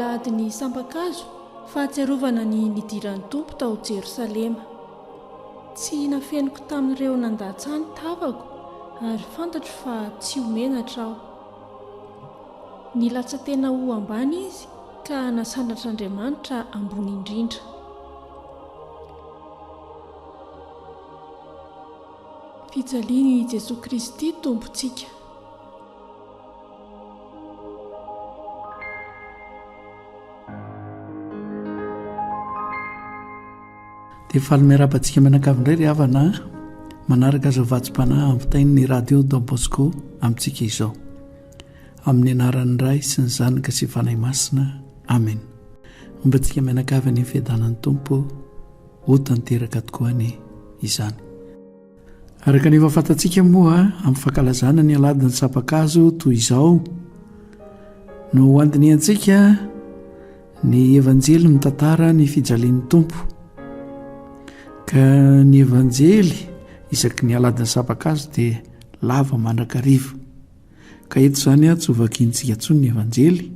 Alahadin'ny Sampan-kazo, fahatsiarovana ny nidiran'ny Tompo tao Jerosalema. Tsy nafeniko tamin'ireo nandatsa ahy ny tavako, ary fantatro fa tsy ho menatra aho. Nilatsa-tena ho ambany izy ka nasandratr'Andriamanitra ambony indrindra. Fijalian'i Jesoa Kristy Tompontsika. Dia faly miarahaba antsika mianakavy indray ry havana manaraka izao vatsim-panahy ampitain'ny radio Don Bosco amintsika izao. Amin'ny anaran'ny Ray sy ny Zanaka sy Fanahy Masina. Amen. Homba antsika mianakavy anie ny fiadanan'ny Tompo ho tanteraka tokoa anie izany. Araka ny efa fantatsika moa amin'ny fankalazana ny alahadin'ny sampan-kazo toy izao no handinihantsika ny evanjely mitantara ny fijalian'ny Tompo. Ka ny evanjely isaky ny alahadin'ny sampan-kazo dia lava mandrakariva. Ka eto izany tsy ho vakintsika intsony ny evanjely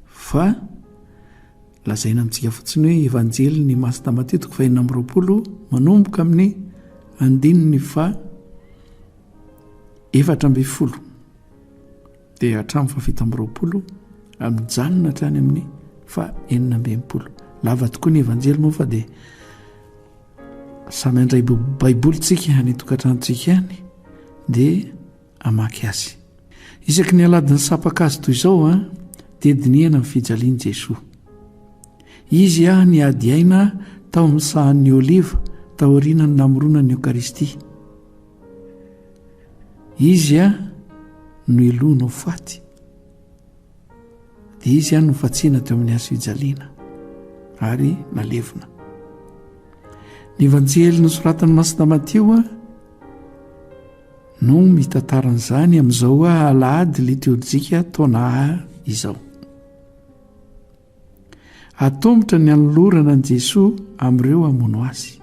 fa Lazaina amintsika fotsiny hoe Evanjelin'ny i Masina Matio toko fahenina amby 20 manomboka amin'ny andininy fa 14 dia hatramin'ny fa 27 mijanona hatrany amin'ny fa 66. Lava tokoa ny Evanjely moa fa dia samy handray Baiboly tsika any tokantranontsika any dia hamaky azy. Isaky ny alahadin'ny sampan-kazo toy izao dia dinihana ny fijalian'i Jesoa. Izy niady aina tao amin'ny sahan'ny Oliva taorian'ny namoronany ny Eokaristia. Izy no helohina ho faty. Dia izy no nofantsihina teo amin'ny hazo fijaliana ary nalevina. Ny Evanjely nosoratan'i Masina Matio no mitantara an'izany amin'izao alahady litorjika taona A izao. Atomotra ny hanolorana an'i Jesoa amin'ireo hamono azy.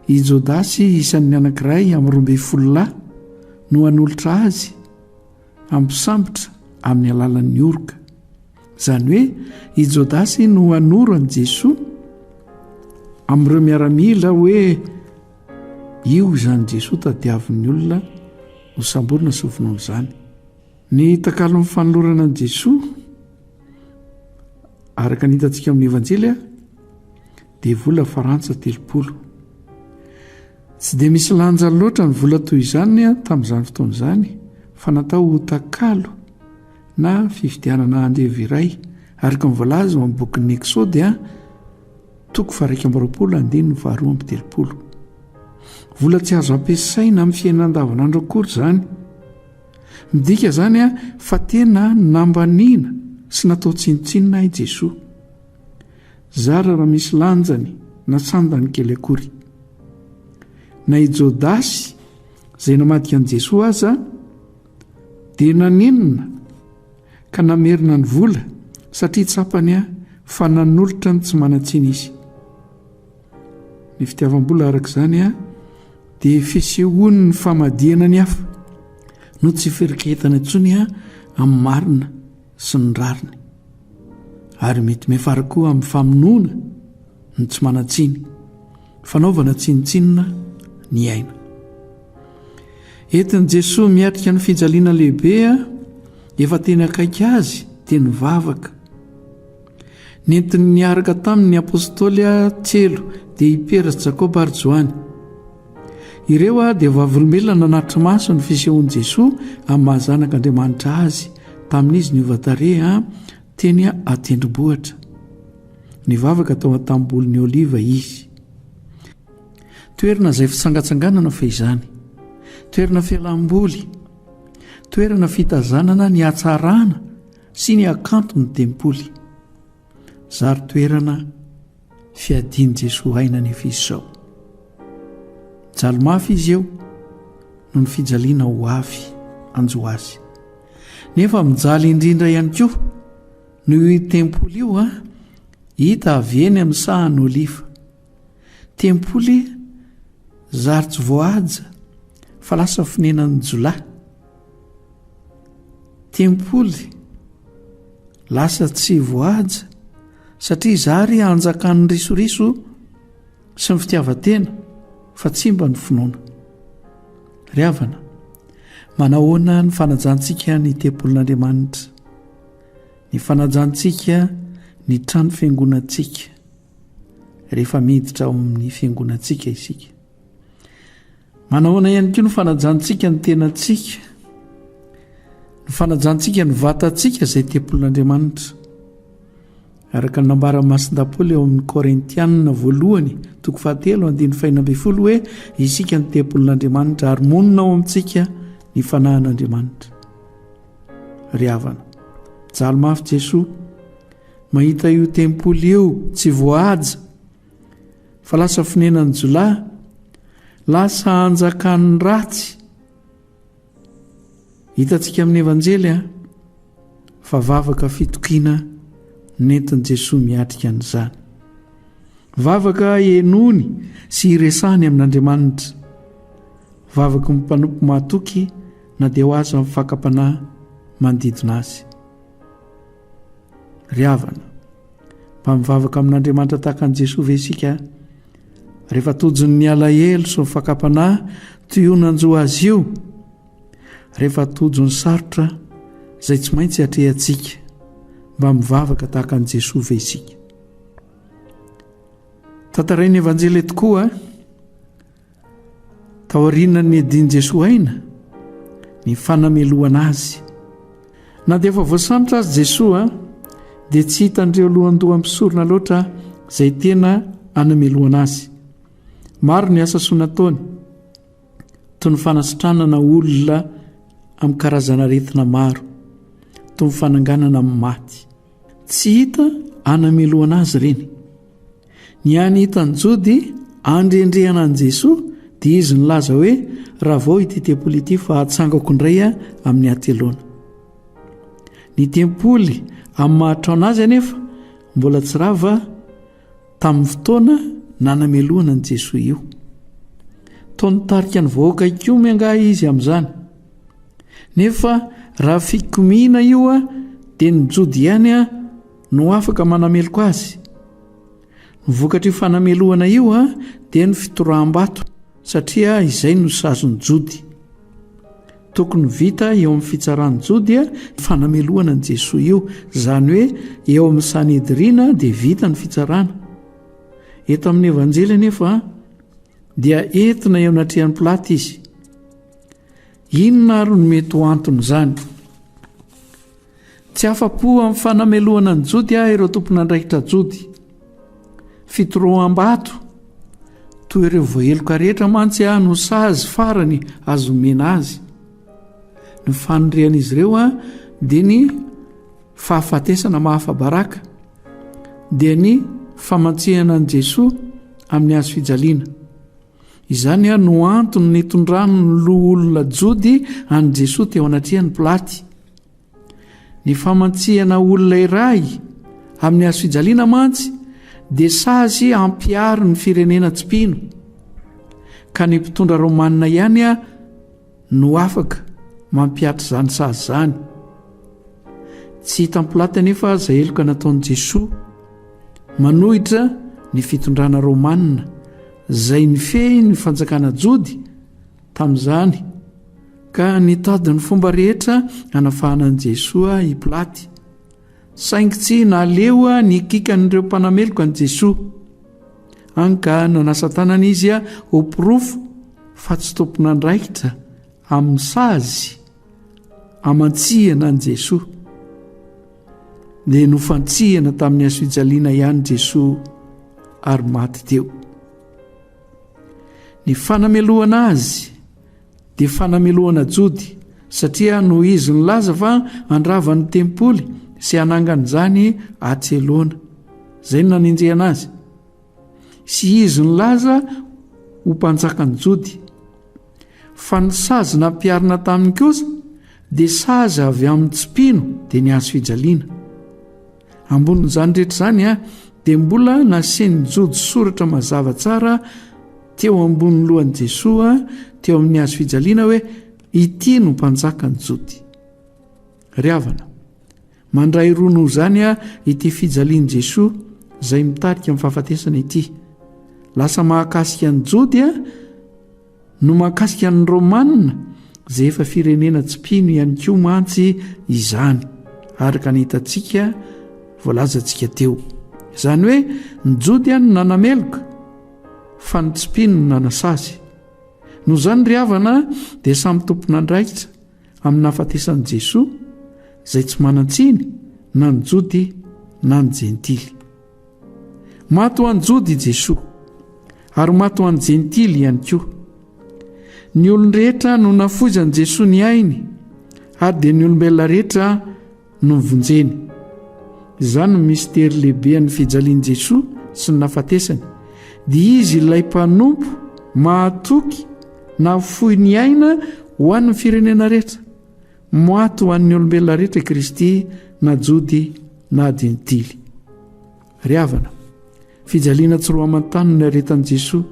I Jodasy isan'ny anankiray amin'ny 12 lahy no hanolotra azy hampisambotra amin'ny alalan'ny oroka. Izany hoe i Jodasy no hanoro an'i Jesoa amin'ireo miaramila hoe Io izany Jesoa tadiavin'ny olona ho samborina sy ho vonoina izany. Ny takalon'ny fanolorana an'i Jesoa, araka ny hitantsika amin'ny Evanjely, dia vola farantsa 30. Tsy dia misy lanja loatra ny vola toy izany tamin'izany fotoana izany, fa natao ho takalo na fividianana andevo iray, araka ny voalaza ao amin'ny bokin'ny Eksody, Toko faha-21 andininy faha-32. Vola tsy azo ampiasaina amin'ny fiainana andavanandro akory izany. Midika izany fa tena nambaniana sy natao tsinontsinona i Jesoa. Zara raha misy lanjany na sandany kely akory. Na i Jodasy izay namadika an'i Jesoa aza dia nanenina ka namerina ny vola satria tsapany fa nanolotra ny tsy manan-tsiny izy. Ny fitiavam-bola araka izany dia fisehoan'ny famadihana ny hafa no tsy firiketana intsony amin'ny marina sy ny rariny ary mety miafara koa amin'ny famonoana ny tsy manan-tsiny. Fanaovana tsinontsinona ny aina. Entin'i Jesoa miatrika ny fijaliana lehibe efa teny akaiky azy dia nivavaka. Nentiny niaraka taminy ny apostoly telo dia i Piera sy Jakoba ary Joany. Ireo dia vavolombelona nanatri-maso ny fisehoan'i Jesoa amin'ny maha zanak'Andriamanitra azy tamin'izy niova tarehy teny an-tendrombohitra. Nivavaka tao an-tambolin'ny Oliva izy. Toerana izay fitsangatsanganana fehizany. Toerana fialam-boly. Toerana fitazanana ny hatsarana sy ny hakanton'ny tempoly. Zary toerana fiadian'i Jesoa aina anefa izy izao. Mijaly mafy izy eo noho ny fijaliana ho avy hanjo azy. Nefa mijaly indrindra ihany koa Noho io tempoly io hita avy eny amin'ny sahan'ny oliva. Tempoly zary tsy voahaja fa lasa fonenan'ny jiolahy. Tempoly. Lasa tsy voahaja satria zary anjakan'ny risoriso sy ny fitiavan-tena fa tsy mba ny finoana. Ry havana, manahoana ny fanajantsika ny tempolin'Andriamanitra, ny fanajantsika ny trano fiangonantsika rehefa miditra ao amin'ny fiangonantsika isika? Manahoana ihany koa ny fanajantsika ny tenantsika, ny fanajantsika ny vatantsika izay tempolin'Andriamanitra. Araka ny nambaran'i Masindahy Paoly ao amin'ny Korintianina voalohany, toko fahatelo, andininy fahenina ambin'ny folo hoe isika ny tempolin'Andriamanitra ary monina ao amintsika ny fanahin'Andriamanitra. Ry havana, mijaly mafy Jesoa mahita io tempoly io tsy voahaja fa lasa fonenan'ny jiolahy, lasa anjakan'ny ratsy. Hitantsika amin'ny Evanjely a, fa vavaka fitokiana nentin'i Jesoa miatrika an'izany. Vavaka henoiny sy iresahany amin'Andriamanitra. Vavaky ny mpanompo mahatoky na dia ho aza ny fakam-panahy manodidina azy. Ry havana, mba mivavaka amin'Andriamanitra tahaka an'i Jesoa ve isika rehefa tojon'ny alahelo sy ny fakam-panahy toy io nanjo azy io? Rehefa tojo ny sarotra izay tsy maintsy atrehantsika, mba mivavaka tahaka an'i Jesoa ve isika? Tantarain'ny Evanjely tokoa Taorian'ny niadian'i Jesoa aina, ny fanamelohana azy. Na dia efa voasambotra aza Jesoa, dia tsy hitan'ireo lohandohan'ny mpisorona loatra izay tena hanamelohana azy. Maro ny asa soa nataony, toy ny fanasitranana olona amin'ny karazana aretina maro, toy ny fananganana amin'ny maty. Tsy hita hanamelohana azy ireny. Ny hany hitan'i Jody handrendrehana an'i Jesoa dia izy nilaza hoe, Ravao ity tempoly ity fa hatsangako indray amin'ny hateloana. Ny tempoly amin'ny maha-traona azy anefa mbola tsy rava tamin'ny fotoana nanamelohana an'i Jesoa io. Toa nitarika ny vahoaka hikomy angaha izy amin'izany. Nefa raha fikomiana io dia ny Jody ihany no afaka manameloka azy. Ny vokatr'io fanamelohana io dia ny fitoraham-bato satria izay no sazin'ny Jody. Tokony ho vita eo amin'ny fitsaran'ny Jody ny fanamelohana an'i Jesoa io, izany hoe eo amin'ny Sanedrina dia vita ny fitsarana. Eto amin'ny Evanjely anefa dia entina eo anatrehan'i Pilato izy. Inona ary no mety ho anton'izany? Tsy afa-po amin'ny fanamelohana ny Jody aho ireo tompon'andraikitra Jody. Fitoroham-bato toy ireo voaheloka rehetra mantsy aho no sazy farany azo omena azy. Ny fanirian'izy ireo aho dia ny fahafatesana mahafa-baraka, dia ny famantsihana an'i Jesoa amin'ny hazo fijaliana. Izany no antony nitondran'ny loholona Jody an'i Jesoa teo anatrehan'i Pilaty. Ny famantsihana olona iray amin'ny hazo fijaliana mantsy dia sazy ampiharin'ny firenena tsy mpino, ka ny mpitondra romanina ihany no afaka mampihatra izany sazy izany. Tsy hitan'i Pilaty anefa izay heloka nataon'i Jesoa manohitra ny fitondrana romanina izay nifehy ny fanjakana jody tamin'izany, ka nitady ny fomba rehetra hanafahana an'i Jesoa i Pilaty, saingy tsy naleo ny kikan'ireo mpanameloka an'i Jesoa, hany ka nanasa tanana izy ho porofo fa tsy tompon'andraikitra amin'ny sazy amantsihana an'i Jesoa. Dia nofantsihana tamin'ny hazofijaliana ihany Jesoa ary maty teo. Ny fanamelohana azy dia fanamelohana Jody, satria noho izy nilaza fa handrava ny tempoly sy hanangana izany atsy aloana. Izay no nanenjehana azy. Sy izy nilaza ho mpanjakan'ny Jody. Fa ny sazy nampiharina taminy kosa dia sazy avy amin'ny tsy mpino, dia ny hazo fijaliana. Ambonin'izany rehetra izany dia mbola nasian'ny Jody soratra mazava tsara teo ambonin'ny lohan'i Jesoa teo amin'ny hazo fijaliana hoe ity no mpanjakan'ny Jody. Ry havana, Mandray roa noho izany ity fijalian'i Jesoa izay mitarika amin'ny fahafatesana ity. Lasa mahakasika ny Jody no mahakasika ny Romana izay efa firenena tsy mpino ihany koa mantsy izany, araka ny hitantsika voalazantsika teo. Izany hoe ny Jody no nanameloka fa ny tsy mpino no nanasazy. Noho izany ry havana dia samy tompon'andraikitra amin'ny nahafatesan'i Jesoa izay tsy manan-tsiny na ny Jody na ny Jentily. Maty ho an'ny Jody i Jesoa ary maty ho an'ny Jentily ihany koa. Ny olon-drehetra no nafoizan'i Jesoa ny ainy ary dia ny olombelona rehetra no novonjeny. Izany no mistery lehibe an'ny fijalian'i Jesoa sy ny nahafatesany. Dia Izy ilay mpanompo mahatoky nafoy ny aina ho an'ny firenena rehetra. Maty ho an'ny olombelona rehetra i Kristy na Jody na Jentily. Ry havana, fijaliana tsy roa aman-tany no niaretan'i Jesoa.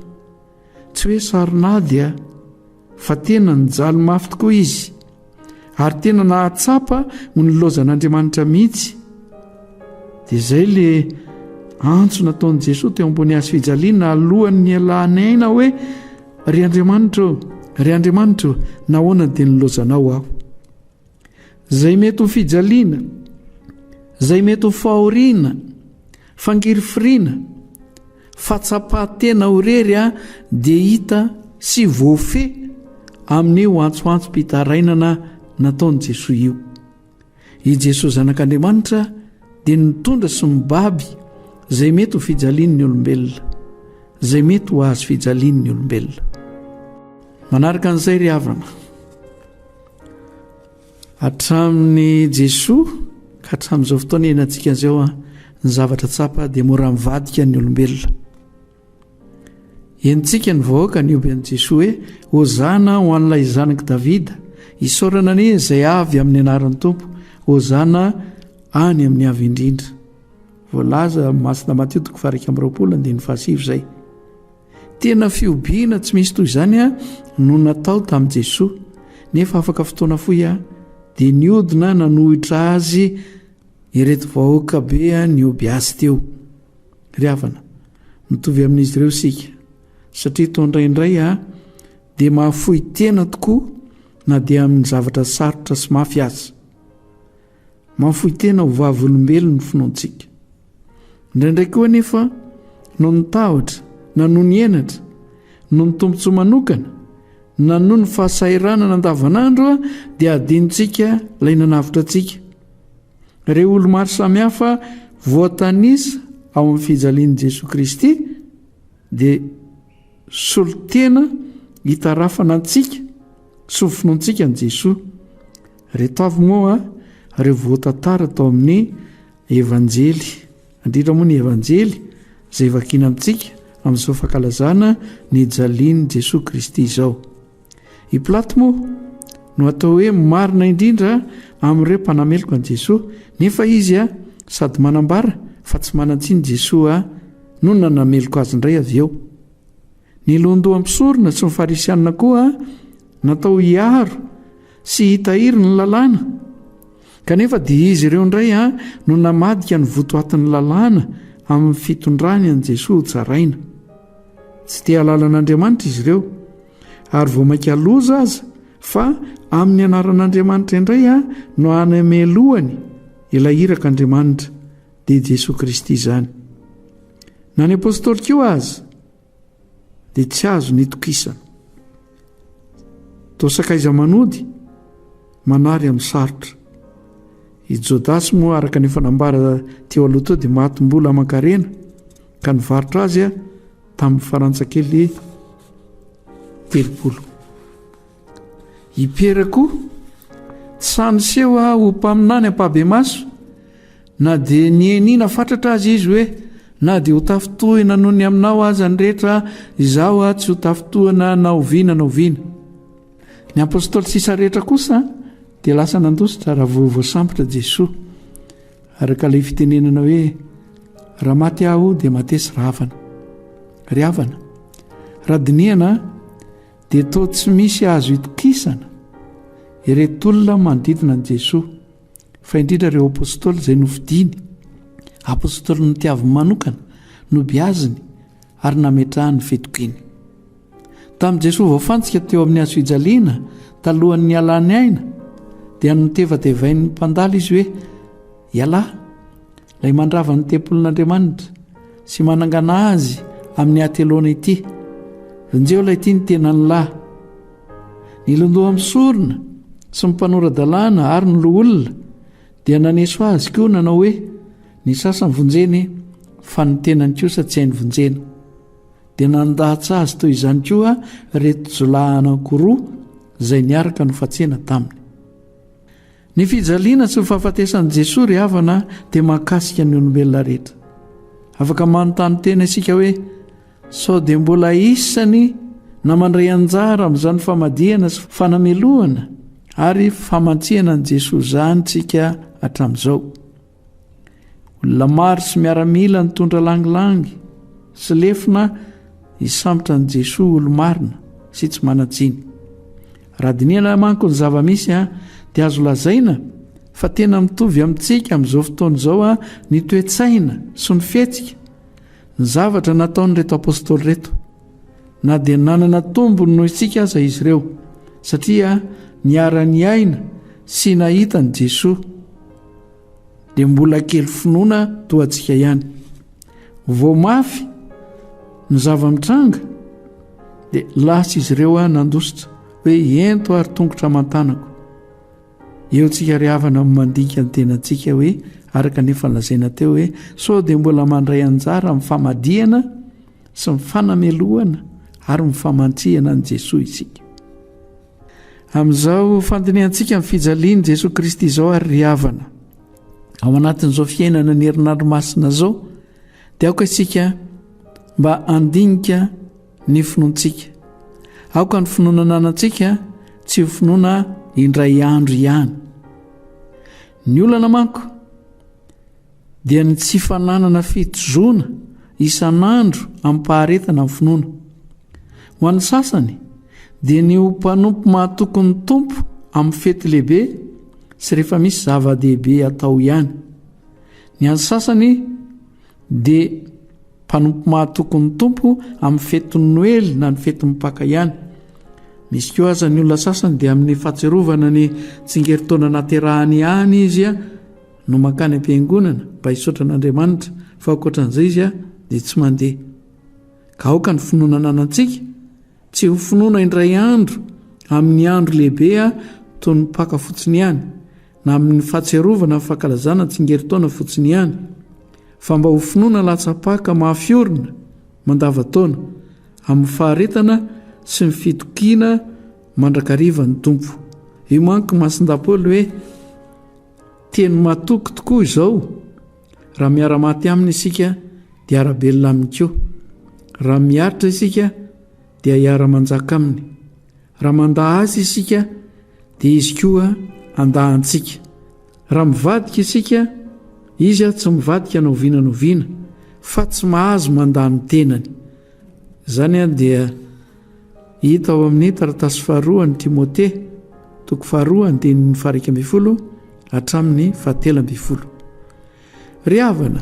Tsy hoe saron'ady a, fa tena nijaly mafy tokoa izy ary tena nahatsapa ho nilaozan'Andriamanitra mihitsy. Dia izay le antso nataon'i Jesoa teo ambony hazo fijaliana alohan'ny nialany aina hoe ry Andriamanitra ô, ry Andriamanitra ô, nahoana dia nilaozanao aho? Izay mety ho fijaliana, izay mety ho fahoriana, fangirifiriana, fahatsapan-tena ho irery dia hita sy voafehy amin'io antsoantsom-pitarainana nataon'i Jesoa io. I Jesoa Zanak'Andriamanitra dia nitondra sy mibaby izay mety ho fijalian'ny olombelona, izay mety ho azo fijalian'ny olombelona. Manaraka an'izay ry havana, Hatramin'i Jesoa ka hatramin'izao fotoana iainantsika izao, ny zavatra tsapa dia mora mivadika ny olombelona. Henontsika ny vahoaka nihoby an'i Jesoa hoe, Hozana ho an'ilay zanak'i Davida, isaorana anie izay avy amin'ny anaran'ny Tompo, Hozana any amin'ny avo indrindra. Voalaza Masina Matio toko faha 21 andininy fahasivy izay. Tena fihobiana tsy misy toy izany no natao tamin'i Jesoa, nefa afaka fotoana fohy dia niodina nanohitra azy ireto vahoaka be nihoby azy teo. Ry havana, mitovy amin'izy ireo isika, satria toa indraindray dia mahafoy tena tokoa na dia amin'ny zavatra sarotra sy mafy aza. Mahafoy tena ho vavolombelon'ny finoantsika. Indraindray koa anefa, noho ny tahotra na noho ny henatra, noho ny tombontsoa manokana, na noho ny fahasahiranana andavanandro dia adinontsika ilay nanavotra antsika. Ireo olo-maro samihafa voatanisa ao amin'ny fijalian'i Jesoa Kristy dia solontena hitarafana antsika sy ho finoantsika an'i Jesoa. Ireto avy moa ireo voatantara tao amin'ny Evanjely, indrindra moa ny Evanjely izay vakiana amintsika amin'izao fankalazana ny jalian'i Jesoa Kristy izao. I Pilato moa no atao hoe marina indrindra amin'ireo mpanameloka an'i Jesoa, nefa izy sady manambara fa tsy manan-tsiny Jesoa no nanameloka azy indray avy eo. Ny lohandohan'ny mpisorona sy ny farisianina koa natao hiaro sy hitahiry ny lalàna, kanefa dia izy ireo indray no namadika ny votoatin'ny lalàna amin'ny fitondrany an'i Jesoa hotsaraina. Tsy te hahalala an'Andriamanitra izy ireo, ary vao mainka loza aza fa amin'ny anaran'Andriamanitra indray no hanamelohany ilay irak'Andriamanitra, dia Jesoa Kristy izany. Na ny apostoly koa aza dia tsy azo nitokisana. Toa sakaiza manody, manary amin'ny sarotra. I Jodasy moa araka ny efa nambara teo aloha teo dia matim-bola aman-karena ka nivarotra azy tamin'ny farantsa kely 30. I Piera koa tsy sahy niseho ho mpaminany ampahibemaso na dia nianiana fatratra aza izy hoe na dia ho tafintohina noho ny aminao aza ny rehetra izaho tsy ho tafintohina na oviana na oviana. Ny apostoly sisa rehetra kosa dia lasa nandositra raha vao voasambotra Jesoa. Araka ilay fitenenana hoe raha maty aho dia matesy rahavana. Ry havana, raha dinihana dia toa tsy misy azo itokisana ireto olona manodidina an'i Jesoa. Fa indrindra ireo Apostoly izay nofidiny, Apostoly notiaviny manokana, nobeaziny ary nametrahany ny fitokiany. Tamin'i Jesoa voafantsika teo amin'ny hazo fijaliana, talohan'ny nialany aina, dia notevatevain'ny mpandalo izy hoe, Ialahy, ilay mandrava ny tempolin'Andriamanitra sy manangana azy amin'ny hateloana ity, vonjeo ilay ity ny tenan'ny lahy. Ny londoha misorona sy ny mpanora-dalàna ary ny loholona dia naneso azy koa nanao hoe, Ny sasany vonjeny fa ny tenany kosa tsy hainy vonjena. Dia nandatsa azy toy izany koa ireto jiolahy anankiroa izay niaraka nofatsena taminy. Ny fijaliana sy ny fahafatesan'i Jesoa ry havana dia mahakasika ny olombelona rehetra. Afaka manontany tena isika hoe sao dia mbola isany na mandray anjara amin'izany famadihana sy fanamelohana ary famantsihana an'i Jesoa izany tsika hatramin'izao. Olona maro sy miaramila nitondra langilangy sy lefona hisambotra an'i Jesoa olo-marina sy tsy manan-tsiny. Raha dinihana manko ny zava-misy dia azo lazaina fa tena mitovy amintsika amin'izao fotoana izao ny toe-tsaina sy ny fihetsika, ny zavatra nataon'ireto apostoly ireto. Na dia nanana tombony noho isika aza izy ireo satria niara-niaina sy nahita an'i Jesoa. dia mbola kely finoana toa antsika ihany. Vao mafy ny zava-mitranga dia lasa izy ireo aho nandositra hoe ento ary tongotra aman-tanako. Eo tsika ry havana no mandika ny tenantsika hoe araka ny efa lazaina teo hoe sao dia mbola mandray anjara amin'ny famadihana sy ny fanamelohana ary ny famantsihana an'i Jesoa isika. Amin'izao fandinihantsika ny fijalian'i Jesoa Kristy izao ary ry havana, ao anatin'izao fiainana ny herinandro masina izao, dia aoka isika mba handinika ny finoantsika. Aoka ny finoana ananantsika tsy ho finoana indray andro ihany. Ny olana manko dia ny tsy fananana fitozoana isan'andro amim-paharetana ny finoana. Ho an'ny sasany dia ny ho mpanompo mahatoky ny Tompo amin'ny fety lehibe sy rehefa misy zava-dehibe atao ihany. Ny an'ny sasany dia mpanompo mahatoky ny Tompo amin'ny fetin'ny Noely na ny fetin'ny Paka ihany. Misy koa aza ny olona sasany dia amin'ny fahatsiarovana ny tsingerin-taona naterahany ihany izy no mankany am-piangonana mba hisaotra an'Andriamanitra fa ankoatran'izay izy dia tsy mandeha. Ka aoka ny finoana ananantsika tsy ho finoana indray andro amin'ny andro lehibe toy ny Paka fotsiny ihany, na amin'ny fahatsiarovana ny fankalazana tsingerin-taona fotsiny ihany, fa mba ho finoana latsa-paka mafy orina mandavan-taona, amin'ny faharetana sy ny fitokiana mandrakariva ny Tompo. Io manko Masindahy Paoly hoe, Teny matoky tokoa izao, raha miara-maty aminy isika dia hiara-belona aminy koa, raha miaritra isika dia hiara-manjaka aminy, raha mandà azy isika dia izy koa handà antsika, raha mivadika isika, izy tsy mivadika na oviana na oviana, fa tsy mahazo mandà ny tenany. Izany dia hita ao amin'ny taratasy faharoa an'i Timote, toko faharoa andininy faha-11 hatramin'ny faha-13. Ry havana,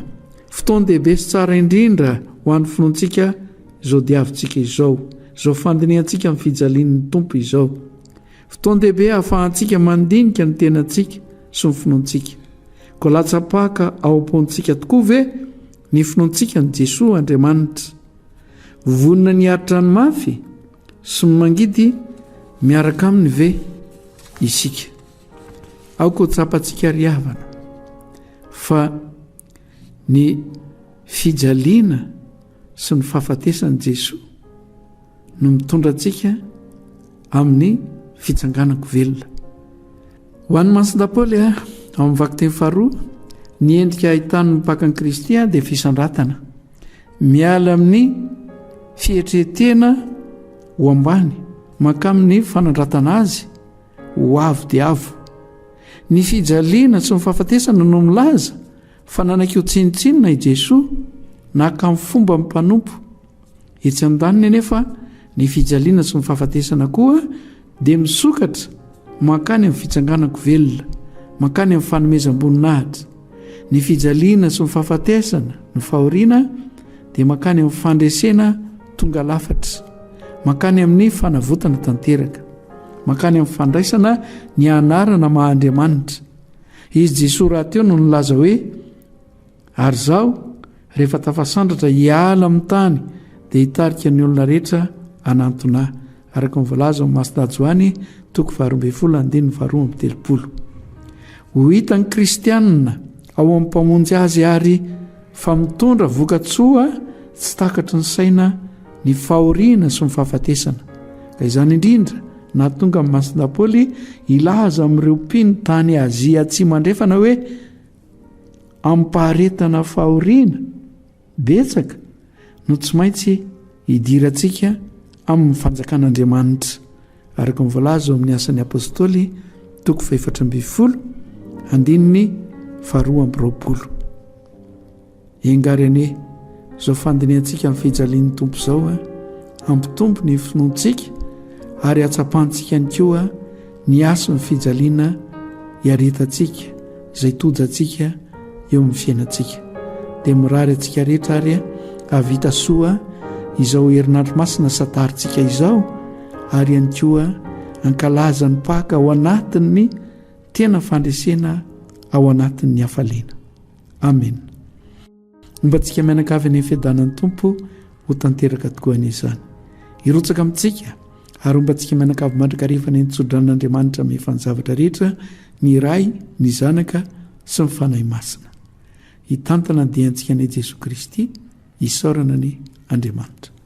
fotoan-dehibe sy tsara indrindra ho an'ny finoantsika izao diavintsika izao, izao fandinihantsika ny fijalian'ny Tompo izao. Fotoan-dehibe ahafahantsika mandinika ny tenantsika sy ny finoantsika. Koa latsa-paka ao am-pontsika tokoa ve ny finoantsika an'i Jesoa Andriamanitra? Vonona ny hiaritra ny mafy sy ny mangidy miaraka aminy ve isika? Aoka ho tsapantsika ry havana fa ny fijaliana sy ny fahafatesan'i Jesoa no mitondra antsika amin'ny fitsanganako velona. Ho an'i Masindahy Paoly, ao amin'ny vakiteny faharoa, ny endrika ahitany ny Pakan'i Kristy dia fisandratana. Miala amin'ny fietretena ho ambany mankamin'ny fanandratana azy ho avo dia avo. Ny fijaliana sy ny fahafatesana no milaza fa nanaiky ho tsinontsinona i Jesoa naka ny fomba ny mpanompo. Etsy andaniny anefa, ny fijaliana sy ny fahafatesana koa dia misokatra mankany amin'ny fitsanganako velona. mankany amin'ny fanomezam-boninahitra. Ny fijaliana sy ny fahafatesana, ny fahoriana dia mankany amin'ny fandresena tonga lafatra, mankany amin'ny fanavotana tanteraka, mankany amin'ny fandraisana ny anarana maha Andriamanitra. Izy Jesoa rahateo no nilaza hoe, Ary izaho, rehefa tafasandratra hiala amin'ny tany, dia hitarika ny olona rehetra hanantona ahy, araka ny voalaza ao Masina Joany toko faharoa ambin'ny folo andininy faharoa amby telopolo. Ho hitan'ny kristianina ao amin'ny Mpamonjy azy àry fa mitondra vokatsoa tsy takatry ny saina ny fahoriana sy ny fahafatesana. Ka izany indrindra nahatonga an'i Masina Paoly hilaza amin'ireo mpino tany Azia Atsimo Andrefana hoe, Amim-paharetana fahoriana betsaka no tsy maintsy hidirantsika amin'ny fanjakan'Andriamanitra, araka ny voalaza ao amin'ny Asan'ny Apostoly toko fahefatra ambin'ny folo andininy faharoa amby roapolo. Enga ary anie izao fandinihantsika ny fijalian'ny Tompo izao hampitombo ny finoantsika ary hatsapantsika ihany koa ny hasin'ny fijaliana iaretantsika izay toja antsika eo amin'ny fiainantsika. Dia mirary antsika rehetra ary hahavita soa izao herinandro masina santarintsika izao ary ihany koa hankalaza ny Paka ao anatin'ny tena fandresena ao anatin'ny hafaliana. Amena. Homba antsika mianakavy anie ny fiadanan'ny Tompo ho tanteraka tokoa anie izany. Hirotsaka amintsika ary homba antsika mianakavy mandrakariva anie ny tsodranon'Andriamanitra mahefa ny zavatra rehetra, ny Ray, ny Zanaka sy ny Fanahy Masina. Hitantana ny diantsika anie Jesoa Kristy, isaorana anie Andriamanitra.